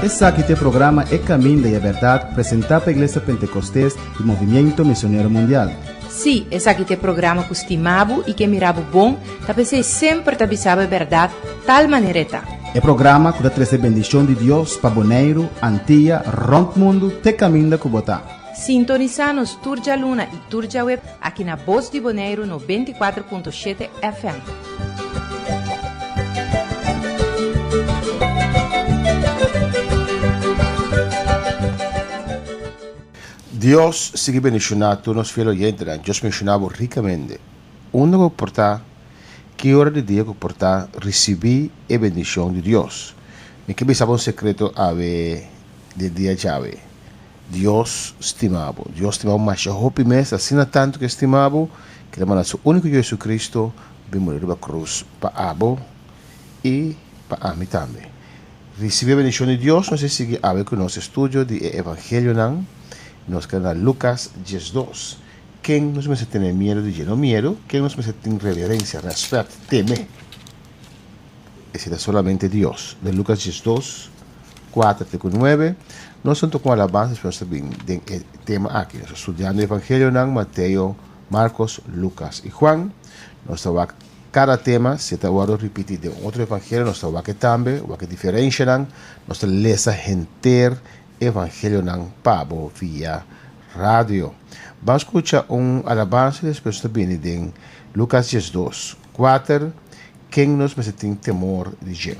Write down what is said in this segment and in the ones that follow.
Esaki ta e programa E Caminda y e Berdad presenta pa Iglesia Pentecostes y Movimiento Misionero Mundial. Sí, esaki ta e programa ku stima bo i ke mira bo bon, ta p'esei semper ta bisa bo e bèrdat tal manera e ta. E programa ku ta trese bendishon di Dios pa Boneiru, Antia, rònt mundu te kaminda ku bo ta. Sintonisá nos tur djaluna i tur djaweb aki na Bos di Boneiru 94.7 FM. Dios sigui bendiciona tur nos fiel oyentenan. Dios bendiciona bo ricamente. Unda cu bo por ta, ki ora di dia cu por ta, ricibi e bendicion di Dios. Mi ke bisa bo un secreto awe den dia djawe. Dios stima bo. Dios stima bo masha hopi mes, asina tanto cu e stima bo, cu el a manda su unico Yu Jesucristo bin muri riba cruz pa abo y pa ami tambe. Ricibi e bendicion di Dios, nos e sigui awe cu nos estudio di e Evangelionan. Nos keda na Lucas 12. Ken nos mester tene miedu di dje? No miedu, ken nos mester tin reverencia, respet, teme? Esei ta solamente Dios. Den Lucas 12, 4 te cu 9, nos ta toca un alabanza despues nos ta bin den e tema aki. Nos ta studiando e Evangelionan, Mateo, Marcos, Lucas y Juan. Nos ta wak Kada tema, si e ta wòrdu ripití den otro evangelio, nos ta wak e tambe, wak e diferenshanan. Nos ta lesa henter evangelionan pa bo via radio. Ban skucha un alabansa i despues nos ta bini den Lukas 12, 4, Ken nos mester tin temor di dje?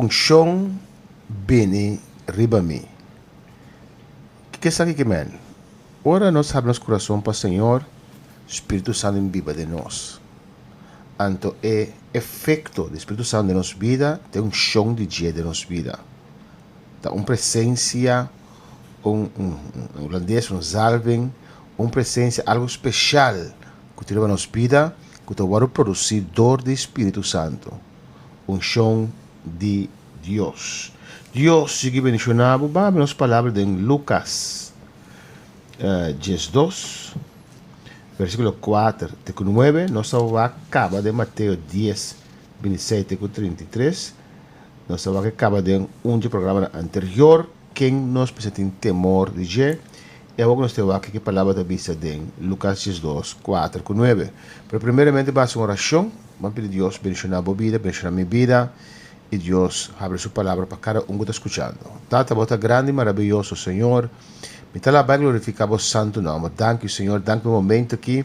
Unshon bini riba mi. Kiko esaki ke men? Ora nos habri nos kurason pa Señor, Spiritu Santu bin biba den nos. Anto e efekto di Spiritu Santu den nos bida ta e unshon di dje den nos bida. Ta un presensia, un, un, en hulandes un zalving, un presensia, algu speshal ku ta riba nos bida ku ta wòrdu produsí dor di Spiritu Santu. Unshon di. Dios. Dios sigui bendiciona bo. Ban nos palabra den Lucas 12, versículo 4 te ku 9. Nos a wak kaba den Mateo 10, 26 te ku 33. Nos a wak kaba den un di programa anterior. Ken nos mester tin temor di dje? I awor ku nos ta wak ki palabra ta bisa den Lucas 12, 4 ku 9. Pero primeramente bo hasi un orashon. Ban pidi Dios bendiciona bo bida, bendiciona mi bida. I Dios habri su palabra pa kada un ku ta skuchando. Tata, bo ta grandi i marabiyoso, Señor. Mi ta alabá i glorifiká bo santu nòmber. Danki, Señor. Danki pa e momento aki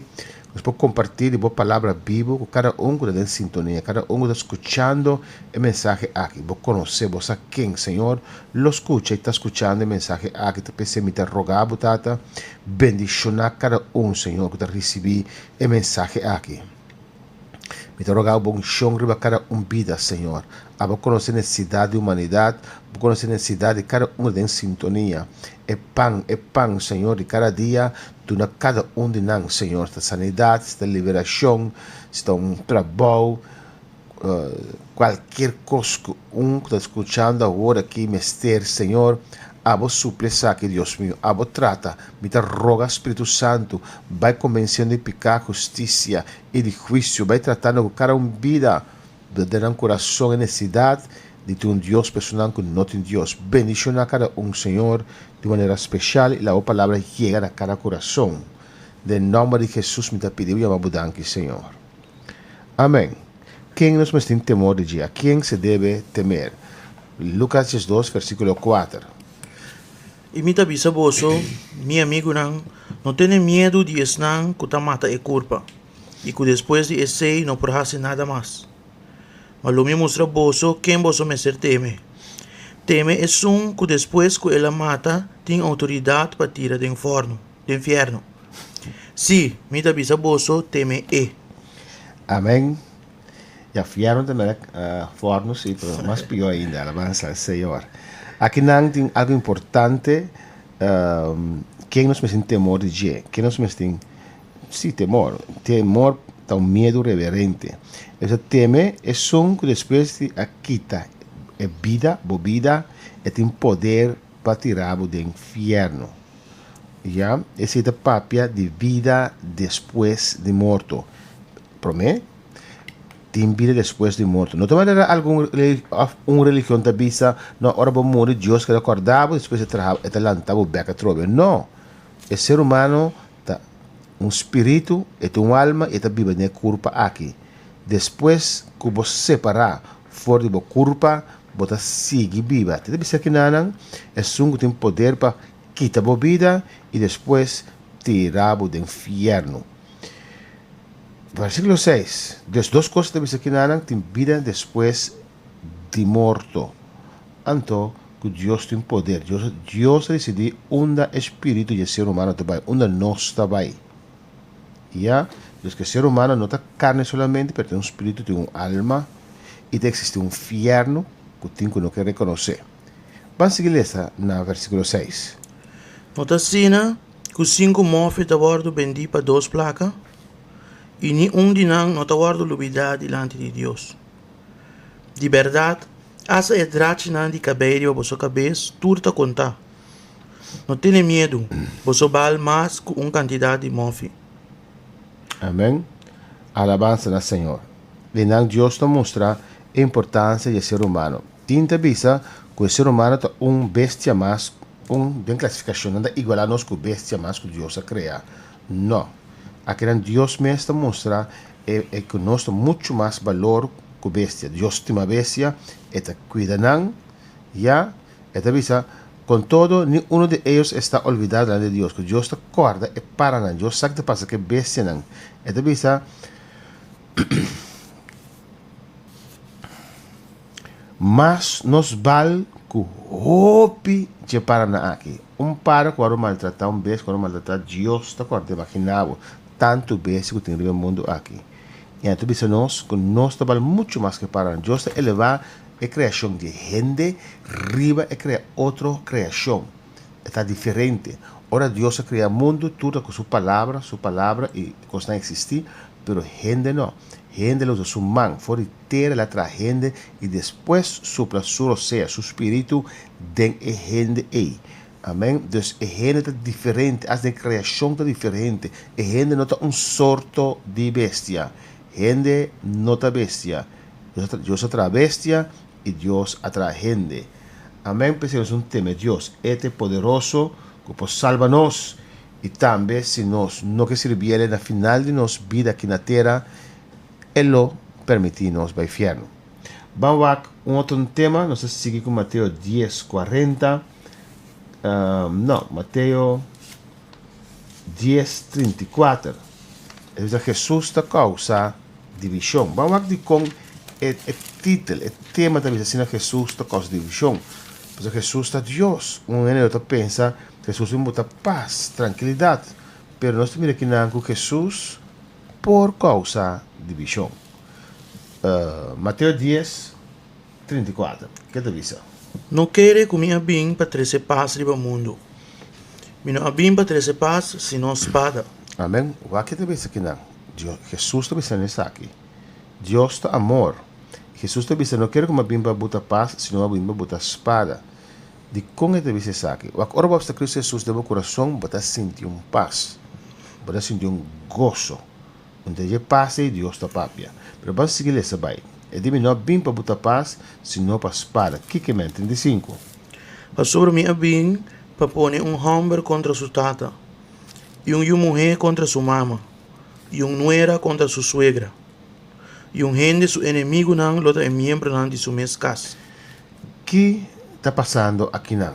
nos por kompartí di bo palabra bibu ku kada un ku ta den sintonia, kada un ku ta skuchando e mensahe aki. Bo konosé, bo sa ken, Señor, lo skucha i ta skuchando e mensahe aki. Ta p'esei mi ta roga bo, Tata, bendishoná kada un, Señor, ku ta risibí e mensahe aki. Mi ta roga bo unshon riba kada un bida, Señor. Abo konosé nesesidat di humanidat, Bo konosé nesesidat di kada un den sintonia. E pan, e pan, Señor, di kada dia, duna kada un di nan, Señor. Si ta sanidat, si ta liberashon, si ta un trabou, kualkier kos ku un ku ta skuchando awor aki mester, Señor, Abo supli esaki, Dios mio. Abo trata. Mi ta roga Spiritu Santu, bai kombensiendo di piká, hustisia i di huisio. Bai tratando ku kada un bida den nan kurason e nesesidat di tin un Dios pa esunnan ku no tin Dios. Bendishoná kada un, Señor, di un manera speshal i laga bo palabra yega na kada kurason. Den nòmber di Hesus mi ta pidi bo yama bo danki, Señor. Amèn. Ken nos mester tin temor di dje? A ken se debe temer? Lukas 12, versíkulo 4. I mi ta bisa boso, mi amigunan, no tene miedu di esnan ku ta mata e kurpa, i ku despues di esei no por hasi nada mas. Ma lo mi mustra boso ken boso mester teme. Teme esun ku despues ku el a mata tin outoridat pa tira den fòrnu, den fièrnu. Sí, mi ta bisa boso, teme e. Amèn. Ya fièrnu ta mira fòrnu sí, pero mas pió ainda, alabansa al Señor. Aki nan tin algu importante, ken nos mester tin temor di dje? Ken nos mester tin, sí, temor. Temor ta un miedu reverente. Esei teme esun ku despues di a kita e bida, bo bida, e tin poder pa tira bo den fièrnu. Ya, esei ta papia di bida despues di morto. Promé, tin bida despues di morto. No ta manera algun òf un religion ta bisa, no, ora bo muri Dios keda kòrda bo, despues e traha e ta lanta bo bèk atrobe. No! E ser humano ta un spiritu, e ta un alma i e ta biba den e kurpa aki. Despues ku bo separá for di bo kurpa, bo ta sigui biba. Te ta bisa kinanan, esun ku tin poder pa kita bo bida i despues tira bo den fièrnu. Versíkulo 6, Des dos kos ta bisa kinanan tin bida despues di morto. Anto ku Dios tin poder. Dios, Dios a disidí unda e spiritu di e ser humano ta bai, unda nos ta bai. Ya, dus ku e ser humano no ta karni solamente, pero tin un spiritu, tin un alma, i ta eksistí un fièrnu ku tin ku no ke rekonosé. Ban sigui lesa na versíkulo 6. No ta asina ku sinku mòfi ta wòrdu bendí pa dos plaka? I ni un di nan no ta wòrdu lubidá dilanti di Dios. Di bèrdat, asta e drachinan di kabei riba boso kabes tur ta kontá. No tene miedu, boso bal mas ku un kantidat di mòfi. Amèn. Alabansa na Señor. Den nan Dios ta mustra e importansia di e ser humano. Tin ta bisa ku e ser humano ta un bestia mas, un den klasifikashon nan ta igualá nos ku bestia mas ku Dios a krea. No. Akinan Dios mes ta mustra e e ku nos ta muchu mas balor ku bestia. Dios stima bestia, e ta kuida nan, ya. E ta bisa, Con todo, ni uno de ellos está olvidado delante de Dios, ku Dios ta kòrda e paranan, Dios sa ki ta pasa ku e bestianan. E ta bisa, Mas nos bal ku hopi dje paranan aki. Un para ku wòrdu maltratá, un bestia ku wòrdu maltratá, Dios ta kòrda. Imaginá bo tantu bestia ku tin riba e mundu aki. I nan ta bisa nos ku nos ta bal muchu mas ku e paranan. Dios ta elevá e kreashon di hende riba e krea otro kreashon. E ta diferente. Ora Dios a krea mundu, tur ta ku su palabra, su palabra i kosnan eksistí, pero hende no. Hende el a usa su man, for di tera el a traha hende i despues supla su rosea, su spiritu, den e hende ei. Amen. Dus e hende ta diferente, as den kreashon ta diferente. E hende no ta un sorto di bestia. Hende no ta bestia. Dios a traha bestia i Dios a traha hende. Amen. P'esei nos un teme Dios. E ta e poderoso ku por salba nos. I tambe si nos no ke sirbiel na final di nos bida aki na tera, e lo permití nos bai fièrnu. Ban wak un otro tema, nos ta sigui ku Mateo dies, kuarenta, no, Mateo dies, 34. E bisa Hesus ta kousa divishon. Ban wak dikon e e titel, e tema ta bisa asina Hesus ta kousa divishon. Pasobra Hesus ta Dios. Un hende lo ta pensa Hesus bin bota pas, trankilidat, pero nos ta mira kinan ku Hesus por kousa divishon. Mateo dies, 34, ke ta bisa? No kere ku mi a bin pa trese pas riba mundu. Mi no a bin pa trese pas, sino spada. Amen. Wak ke ta bisa kinan. Dios, Hesus ta bisa esaki. Dios ta amor. Hesus ta bisa, no kere ku mi a bin pa buta pas, sino mi a bin pa buta spada. Dikon e ta bisa esaki? Wak ora bo a bsta Kristu Hesus den bo kurason, bo ta sinti un pas. Bo ta sinti un goso. Un ta dje pas ei Dios ta papia. Pero ban sigui lesa bai. E di mi no a bin pa buta pas, sino pa spada. Kiko e men? 35. Pasobra mi a bin pa pone un hòmber kontra su tata, i un yu muhé kontra su mama, i un nuera kontra su suegra. I un hende su enemigunan lo ta e miembronan di su mes kas. Ki ta pasando akinan?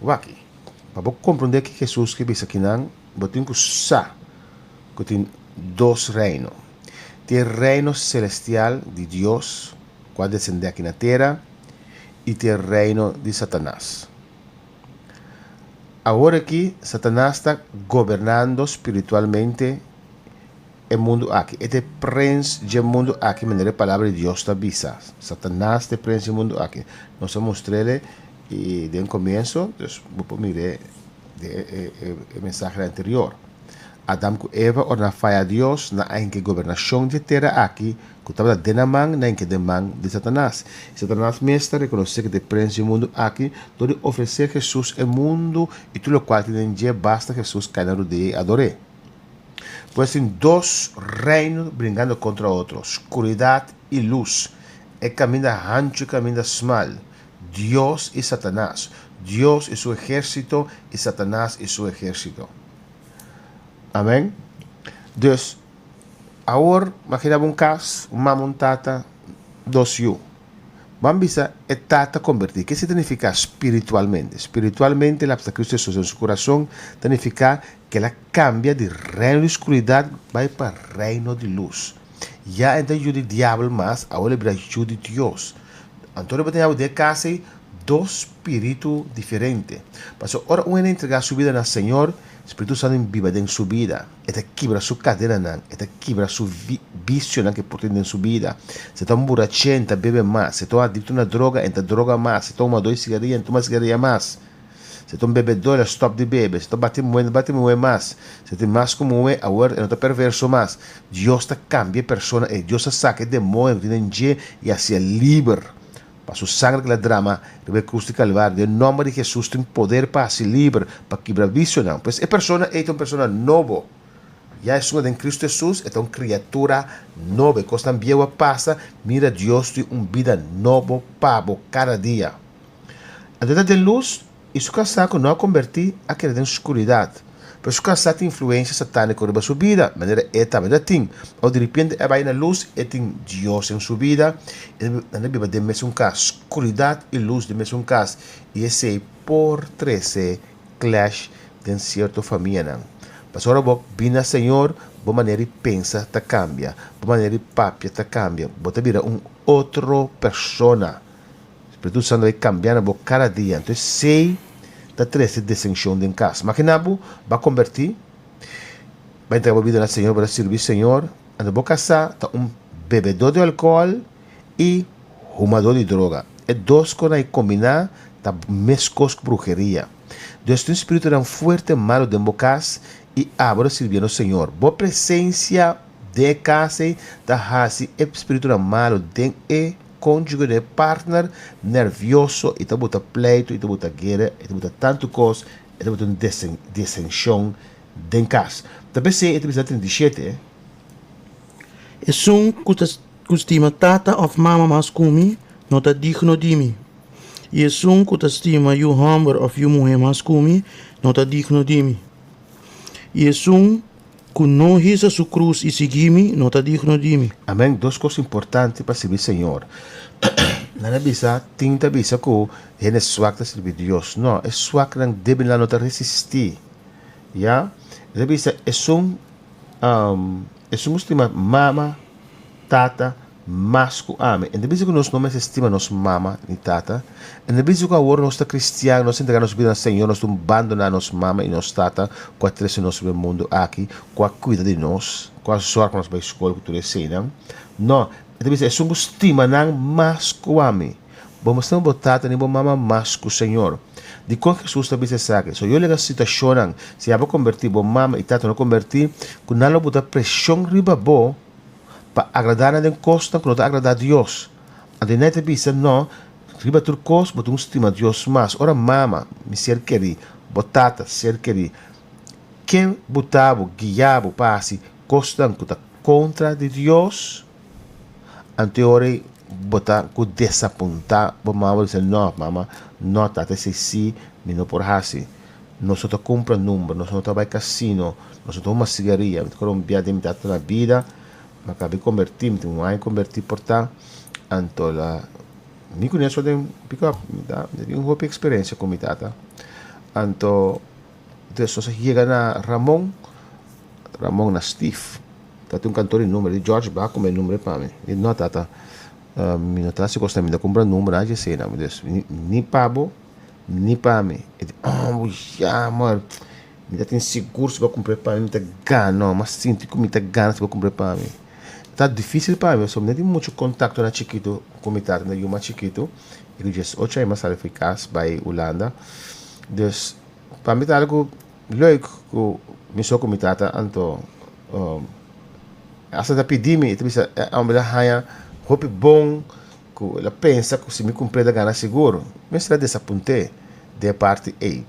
Wak, pa bo komprondé ki Hesus ke bisa akinan, bo tin ku sa ku tin dos reino. Tin e reino selestial di Dios ku a desendé aki na tera i tin e reino di Satanas. Awor aki Satanas ta gobernando spiritualmente e mundu aki. E ta e prens dje mundu aki manera e Palabra di Dios ta bisa. Satanas ta e prens dje mundu aki. Nos a mustr'el i den komienso, dus bo por mir'é den e mensahenan anterior. Adam ku Eva ora nan faya Dios, nan a hinka e gobernashon dje tera aki ku tabata den nan man, nan a hinka den man di Satanas. I Satanas mes ta rekonosé ku ta e prens dje mundu aki dor di ofresé Hesus e mundu i tur lokual tin den dje basta Hesus kai na rodea i ador'é. Pues tin dos reino bringando kontra otro, skuridat i lus, e kaminda hanchu i kaminda smal, Dios i Satanas, Dios i su ehérsito i Satanas i su ehérsito. Amèn. Dus, awor makina bo un kas, un mama, un tata, dos yu. Ban bisa e tata kombertí. Ke esei ta nifiká spiritualmente? Spiritualmente el a apseptá Kristu Hesus den su kurason ta nifiká ku el a kambia di reino di skuridat bai pa reino di lus. Ya e no ta yu di diabel mas, awor el a bira yu di Dios. Anto riba ta yabi den e kas ei dos spiritu diferente. Pasobra ora un hende entregá su bida na Señor, Spiritu Santu biba den su bida. E ta kibra su kadenanan, e ta kibra su visionan ku e por tin den su bida. Si e ta un buraché, e ta bebe mas. Si e ta un adikto na droga, e ta droga mas. Si e ta un humadó di sigaria, e tuma sigaria mas. Si e ta un bebedó, el a stòp di bebe. Si e ta bati muhé, e ta bati muhé mas. Si e tin mas ku muhé, awor e no ta perverso mas. Dios ta kambia e persona ei. Dios ta saka e demoño ku tin den dje i hasié liber. Pa su sangre ku el a drama riba e krus di Kalvario, den nòmber di Hesus tin poder pa hasi liber, pa kibra visionan. Pues e persona ei ta un persona nobo. Ya esun den Kristu Hesus, e ta un kriatura nobo. E kosnan bieu a pasa, mira Dios tin un bida nobo pa bo kada dia. Anto e ta den lus, i su kasá ku no a kombertí a keda den skuridat. Pero su kasá tin influensia satániko riba su bida, manera e tambe ta tin. Ora diripiente e bai na lus, e tin Dios den su bida, i nan ta biba den mesun kas, skuridat i lus den mesun kas, i esei por trese clash den sierto famianan. Pasobra ora bo bini na Señor, bo manera di pensa ta kambia, bo manera di papia ta kambia, bo ta bira un otro persona. Spiritu Santu bai kambia na bo kada dia. Anto esei ta trese desenshon den kas. Makina bo ba kombertí, ba entrega bo bida na Señor, bo ta sirbi Señor, anto bo kasá ta un bebedó di alkohòl i humadó di droga. E dos kosnan ei kombiná ta meskos ku bruheria. Dios tin spiritunan fuerte malu den bo kas i abo ta sirbiendo Señor. Bo presensia. Den e kas ei ta hasi e spiritunan malu den e kónjuge, den e partner, nervioso i ta buta pleitu i ta buta guera i ta buta tantu kos, e ta buta un disenshon den kas. Ta p'esei e ta bisa 37. Esun ku ta ku stima tata òf mama mas ku mi, no ta digno di mi. I esun ku ta stima yu hòmber òf yu muhé mas ku mi, no ta digno di mi. I esun ku no hisa su krus i sigui mi, no ta digno di mi. Amen, dos kos importante pa sirbi Señor. Nan a bisa, tin ta bisa ku hende swak ta sirbi Dios. No, e swaknan debilnan no ta resistí. Ya, e ta bisa esun, esun ku stima mama, tata, mas ku ami. E no ta bisa ku nos no mester stima nos mama ni tata. E no ta bisa ku awor nos ta kristian, nos a entrega nos bida na Señor, nos ta un bandoná nos mama i nos tata ku a trese nos riba e mundu aki, ku a kuida di nos, ku a zòrg pa nos bai skol ku tur eseinan. No, e ta bisa esun ku stima nan mas ku ami. Bo no stima bo tata ni bo mama mas ku Señor. Dikon Hesus ta bisa esaki? So yo lega situashonnan, si abo kombertí, bo mama i tata no kombertí, ku nan lo buta preshon riba bo, pa agradá nan den kosnan ku no ta agradá Dios. Anto Inai ta bisa, No, riba tur kos bo tin ku stima Dios mas. Ora mama, mi ser kerí, bo tata, ser kerí, ke buta bo, guia bo pa hasi kosnan ku ta kontra di Dios, anto e ora ei bo ta ku desapuntá bo mama, bo bisa, No, mama, no, tata, esei sí mi no por hasi. Nos no ta kumpra number, nos no ta bai kasino, nos no ta huma sigaria. Mi ta kore un bia den mi tata na bida, mi a kaba di kombertí, mi tin un aña kombertí por ta. Anto la mi ku Nelson den pick up, mi ta mi tin hopi eksperensia ku mi tata. Anto des nos a yega na Ramon, Ramon na Steve, ta tin un kantor di number, di George ba kume number pa mi. Mi di no tata, mi no ta hasi kos mi no ta kumpra number, nada di esei nan. Mi di ni pa bo. Ni pa mi. E di, oh, bo jammer. Mi ta tin sigur si bo kumpra pa mi, mi ta gana. Mi a sinti ku mi ta gana si bo kumpra pa mi. Ta difisil pa mi, pasobra mi no tin muchu kontakto na chikitu ku mi tata, mi ta yu mas chikitu. I ku diesocho aña mi a sali for kas bai Hulanda. Dus, pa mi ta algu leuk ku mi so ku mi tata, anto hasta ta pidi mi, e ta bisa, e homber a haña hopi bon. Ku el a pensa ku si mi kumpr'é ta gana sigur. Mester a desapunt'é den e parti ei.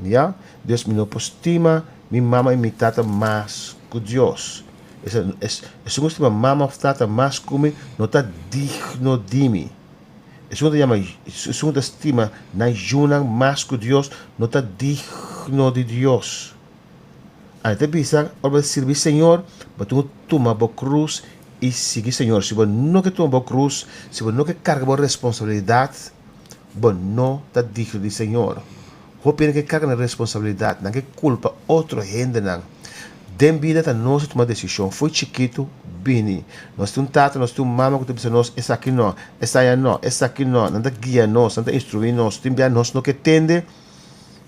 Ya, Dios mi no por stima mi mama i mi tata mas ku Dios. Esun ku stima mama òf tata mas ku mi no ta digno di mi. Esun ku ta yama, esun ku ta stima nan yunan mas ku Dios no ta digno di Dios. Anto ta bisa, ora bo ta sirbi Señor, bo tin ku tuma bo krus i sigui Señor. Si bo no ke tuma bo krus, si bo no ke karga bo responsabilidat, bo no ta digno di Señor. Hopi hende ke karga nan responsabilidat, nan ke kulpa otro hendenan. Den bida ta nos ta tuma desishon, fo'i chikitu bini. Nos tin un tata, nos tin un mama ku ta bisa nos esaki no, esaya no, esaki no. Nan ta guia nos, nan ta instruí nos. Tin bia nos no ke tende.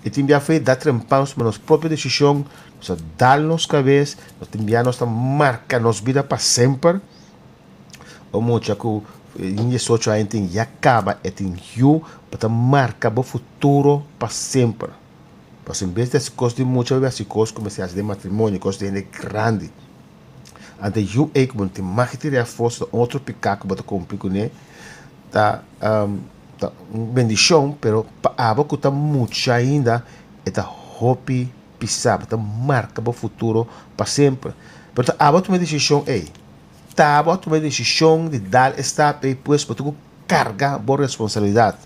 I tin bia fe da trempan nos tuma nos propio desishon, nos a dal nos kabes, nos tin bia nos ta marka nos bida pa semper. Un mucha ku tin diesocho aña tin ya kaba e tin yu, bo ta marka bo futuro pa semper. Pasobra en bes di hasi kos di mucha bo hasi kos ku mester hasi den matrimonio, kos di hende grandi. Anto yu ei ku bo no tin mag di tira afó, si ta un otro piká ku bo ta kumpli kuné, ta Ta un bendishon, pero pa abo ku ta mucha ainda e ta hopi pisá, bo ta marka bo futuro pa semper. Pero ta abo a tuma e desishon ei. Ta abo a tuma e desishon di dal e stap ei, pues bo tin ku karga bo responsabilidat.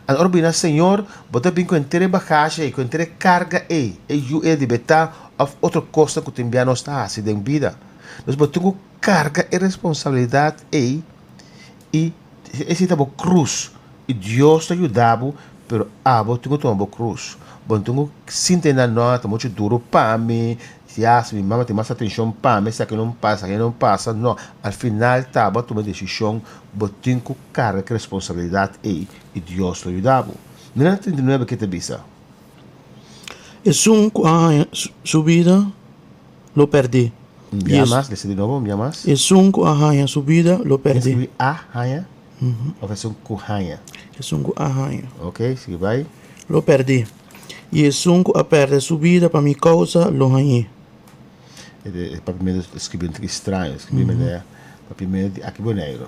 Anto ora bo bini na Señor, bo ta bin ku henter e bagashe ei, ku henter e karga ei, e yu ei di betá òf otro kosnan ku tin bia nos ta hasi den bida. Dus bo tin ku karga e responsabilidat ei i Esei ta bo krus i Dios ta yuda bo, pero abo tin ku tuma bo krus. Bo no tin ku sinti na no ta muchu duru pa mi, ya si mi mama tin mas atenshon pa mi esaki no pasa esaki no pasa, no, al final ta bo a tuma e desishon, bo tin ku karga ku e responsabilidat ei i Dios lo yuda bo. Mira na 39 ke ta bisa. Esun ku a haña su bida lo pèrd'é. Un bia mas, lesa di nobo, un bia mas. Esun ku a haña su bida lo pèrd'é. Escribí a haña òf esun ku haña? Esun ku a haña. Ok, sigui bai. Lo pèrd'é. I esun ku a pèrdè su bida pa mi kousa lo hañ'é. E papiamentu ta skribi un tiki straño, skribi manera papiamentu di aki Boneiru.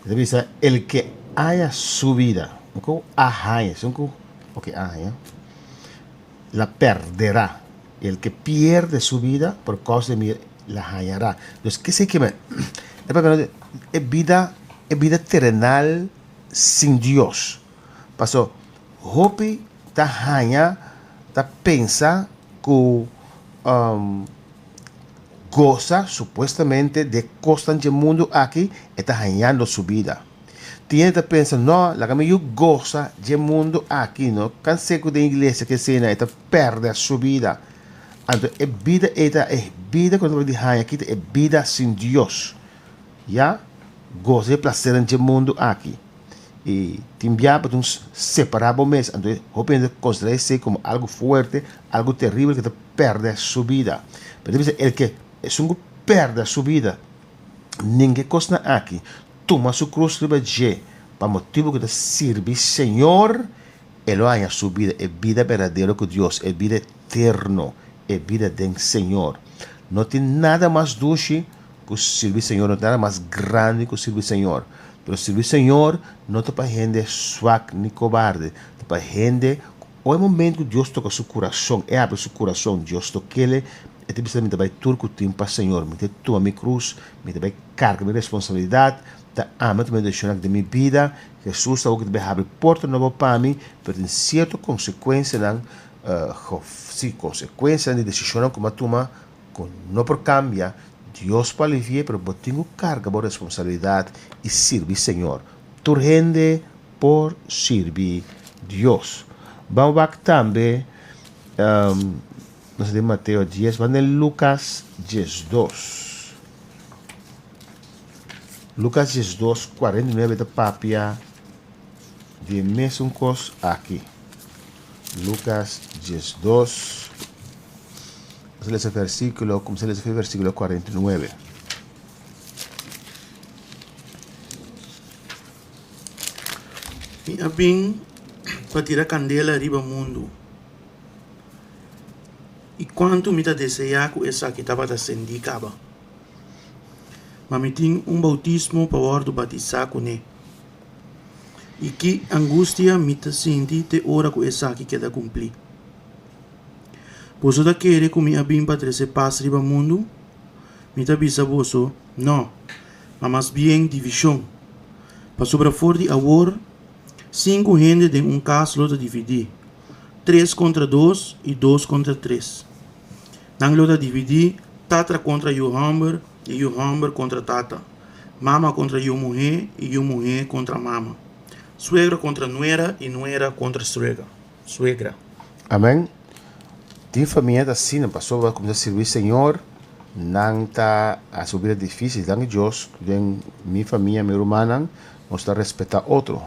E ta bisa, El ke haña su bida, no ku a haña, esun ku oke a haña, la perderá. I el ke pierde su bida por kousa di mi, la hañará. Dus kese ke men? E papiamentu e bida, e bida terenal sin Dios. Paso hopi ta haña, ta pensa ku gosa supuestamente de kosnan dje mundu aki e ta hañando su bida. Tin hende ta pensa, no, laga mi yu gosa dje mundu aki, no kans'é ku den iglesia ke esena e ta pèrdè su bida. Anto e bida ei ta e bida ku nos ta di haña aki ta e bida sin Dios. Ya, gosa dje plasernan dje mundu aki. I tin bia bo tin separá bo mes, anto hopi hende ta konsiderá esei komo algu fuerte, algu teribel ku ta pèrdè su bida. Pero ta bisa el ke esun ku pèrdè su bida, ninge kosnan aki, tuma su krus riba dje pa motibu ku ta sirbi Señor, e lo haña su bida, e bida berdadero ku Dios, e bida eterno, e bida den Señor. No tin nada mas dushi ku sirbi Señor, no tin nada mas grandi ku sirbi Señor. Pero sirbi Señor no ta pa hende swak ni kobarde, ta pa hende ku ora e momento ku Dios toka su kurason, e abri su kurason, Dios tok'el, e ta bisa mi ta bai tur ku tin pa Señor, mi ta tuma mi krus, mi ta bai karga mi responsabilidat, ta ami tuma e desishon aki den mi bida, Hesus ta wou ku ta bai habri porta nobo pa mi, pero tin sierto konsekuensianan, si, konsekuensianan di desishonnan ku mi a tuma ku no por kambia, Dios por alivi'é, pero bo tin ku karga bo responsabilidat i sirbi Señor. Tur hende por sirbi Dios. Ban wak tambe, nos a den Mateo dies, ban den Lukas 12. Lukas 12, 49 ta papia di e mesun kos aki. Lukas 12. Nos a lesa versíkulo, kuminsá lesa for versíkulo 49. Mi a bin pa tira kandela riba mundu, i kuantu mi ta deseá ku esaki tabata sendí kaba. Ma mi tin un boutismo pa wòrdu batisá kuné, i ki angustia mi ta sinti te ora ku esaki keda kumplí. Boso ta kere ku mi a bin pa trese pas riba mundu? Mi ta bisa boso, nò, ma mas bien divishon. Pasobra for di awor, sinku hende den un kas lo ta dividí, tres kontra dos i dos kontra tres. Nan lo ta dividí, tata kontra yu hòmber i yu hòmber kontra tata, mama kontra yu muhé i yu muhé kontra mama, suegra kontra nuera i nuera kontra suegra. Suegra. Amen. Tin famia ta asina, pasobra bo a cuminsa sirbi Señor, nan ta haci bo bida dificil. Danki Dios, den mi famia, mi rumannan, nos ta respeta otro.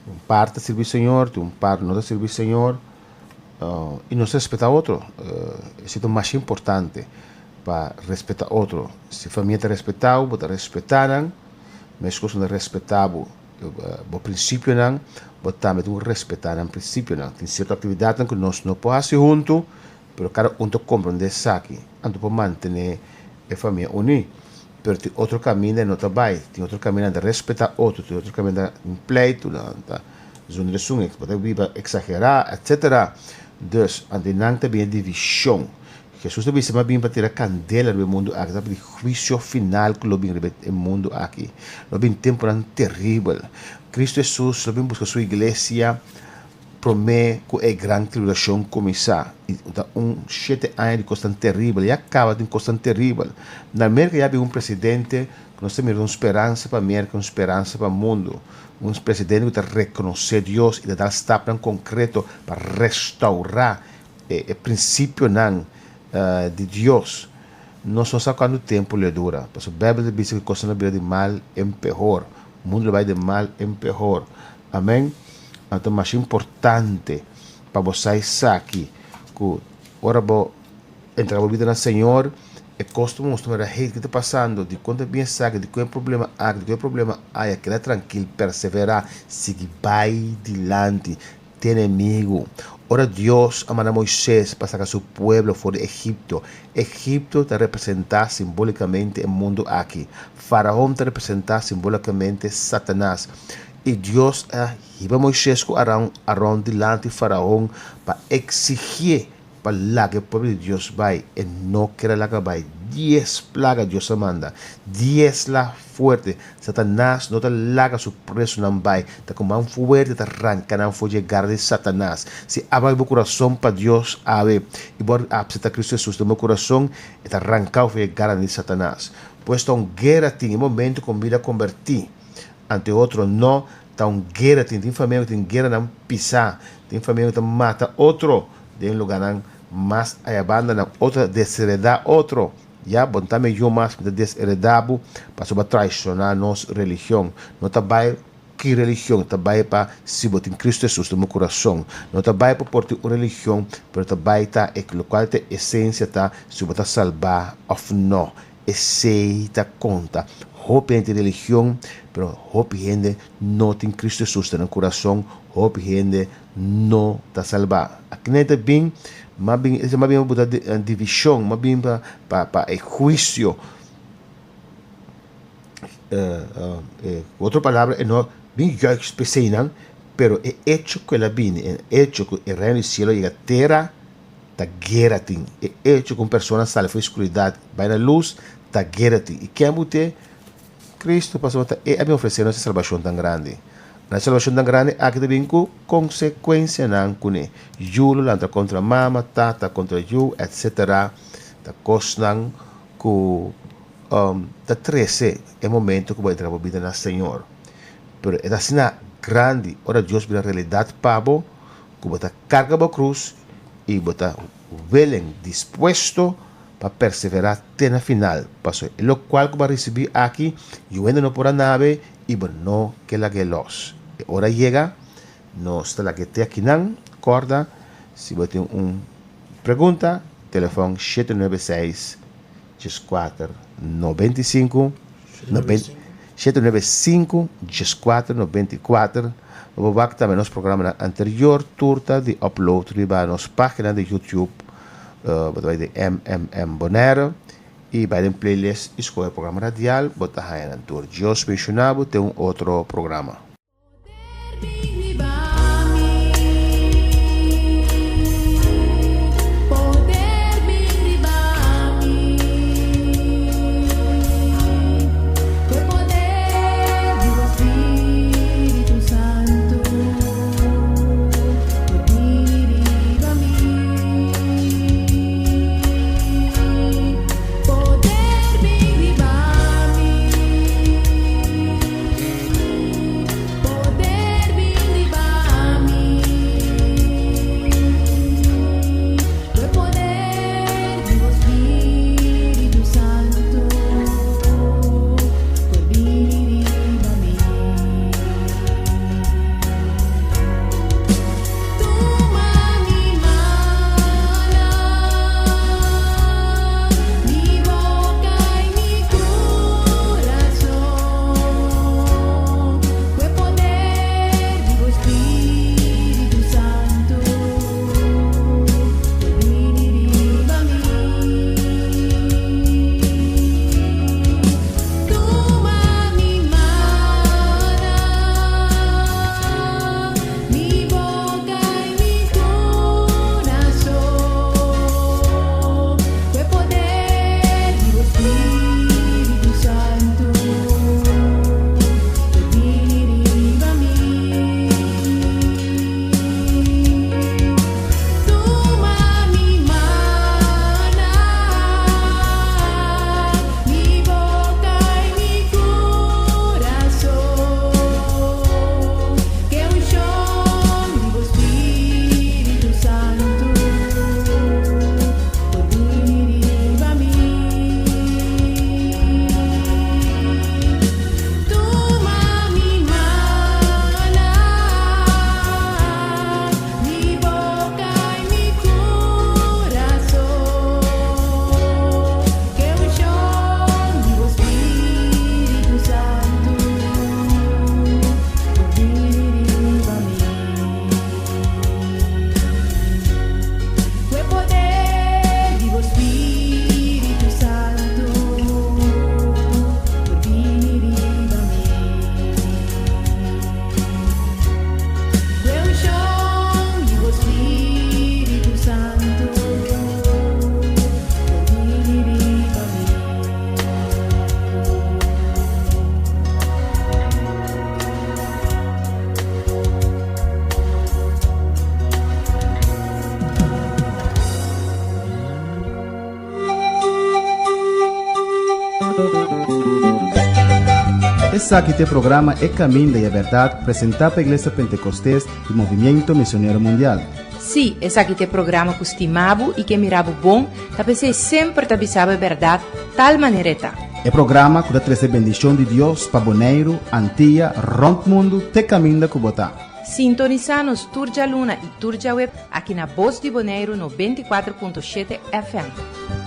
Un par ta sirbi Señor, tin un par no ta sirbi Señor, y nos ta respeta otro. Esey ta mas importante, pa respeta otro. Si famia ta respeta bo, bo ta respeta nan, mescos nan ta respeta bo. Bo prinsipionan, bo tambe tin ku respetá nan prinsipionan. Tin sierto aktividatnan ku nos no por hasi huntu, pero kada un ta komprondé esaki, anto por mantené e famia uní. Pero tin otro kaminda e no ta bai, tin otro kaminda nan ta respetá otro, tin otro kaminda nan pleitu, nan ta zundra esun, bo ta biba eksagerá, etsetera. Dus, anto nan ta bini divishon. Hesus ta bisa, Mi a bin pa tira kandela riba e mundu aki, ta di huisio final ku lo bin riba e mundu aki. Lo bin tempunan teribel. Kristu Hesus lo bin buska su iglesia promé ku e gran tribulashon kuminsá. I ta un shete aña di kosnan teribel. Ya kaba tin kosnan teribel. Na Merka ya bin un presidente ku nos ta mira un speransa pa Merka, un speransa pa mundu. Un presidente ku ta rekonosé Dios i ta dal stapnan konkreto pa restourá E prinsipionan di Dios. Nos no sa kuantu tempu lo e dura, pasobra Beibel ta bisa ku kosnan lo bira di mal en pehor. Mundu lo bai di mal en pehor. Amen. Anto masha importante pa bo sa esaki, ku ora bo entrega bo bida na Señor, e kos ta mustra manera, hey, ke ta pasando? Dikon ta bin esaki? Dikon e problema aki? Dikon e problema aya? Keda trankil, perseverá, sigui bai dilanti. Tene amigu. Ora Dios a manda Moises pa saka su pueblo for di Egipto, Egipto ta representá simbólikamente e mundu aki. Faraon ta representá simbólikamente Satanas. I Dios a hiba Moises ku Aron Aron dilanti Faraon pa eksigié pa laga e pueblo di Dios bai. E no ker a laga bai. Dies plaga Dios a manda. Dies la fuerte. Satanas no ta laga su presonan bai. Ta ku man fuerte ta ranka nan for dje gara di Satanas. Si abo habri bo kurason pa Dios awe i bo a apseptá Kristu Hesus den bo kurason, e ta rankau for dje gara di Satanas. Pues ta un guera tin e momento ku un bida kombertí ante otro no ta un guera tin. Tin famia ku tin gueranan pisá, tin famia ku ta mata otro den lugánan mas ayabanda nan otro ta desheredá otro. Ya bo no ta mihó mas mi ta desheredá bo pasobra bo a traishoná nos religion. No ta bai ki religion, ta bai pa si bo tin Kristu Hesus den bo kurason. No ta bai pa por tin un religion, pero ta bai ta e lokual ta e esensia ta si bo ta salbá òf no. Esei ta konta. Hopi hende tin religion, pero hopi hende no tin Kristu Hesus den nan kurason, hopi hende no ta salbá. Aki nan ta bin, mas bin, esei mas bin pa buta divishon, mas bin pa pa e huisio. Ku otro palabra e no bin juist p'eseinan, pero e echo ku el a bini, e echo ku e reino di sielo a yega tera, ta guera tin. E echo ku un persona sali for di skuridat bai na lus ta guera tin. I ken bo te? Kristu, pasobra ta E a bin ofresé nos e salbashon tan grandi. Na e salbashon tan grandi aki ta bin ku konsekuensianan kuné. Yu lo lanta kontra mama, tata kontra yu, etsetera. Ta kosnan ku ta trese e momento ku bo entrega bo bida na Señor. Pero e ta asina grandi ora Dios bira realidat pa bo ku bo ta karga bo krus i bo ta willing, dispuesto, pa perseverá te na final, pasobra e lokual ku bo a risibí aki, yu hende no por a nabe i bo no ke lag'é lòs. E ora yega, nos ta lag'é te akinan. Kòrda, si bo tin un pregunta, telefòn 796 14 95, 795 14 94. Bo por wak tambe nos programanan anterior, tur ta di upload riba nos página di YouTube, bo ta bai den MMM Bonaire i bai den playlist i skohe programa radial, bo ta haña nan tur. Dios benshoná bo te un otro programa. Esaki ta e programa E Caminda y e Berdad presenta pa Iglesia Pentecostes y Movimiento Misionero Mundial. Sí, esaki ta e programa ku stima bo i ke mira bo bon, ta p'esei semper ta bisa bo e bèrdat tal manera e ta. E programa ku ta trese bendishon di Dios pa Boneiru, Antia, rònt mundu te kaminda ku bo ta. Sintonisá nos tur djaluna i tur djaweb aki na Bos di Boneiru 94.7 FM.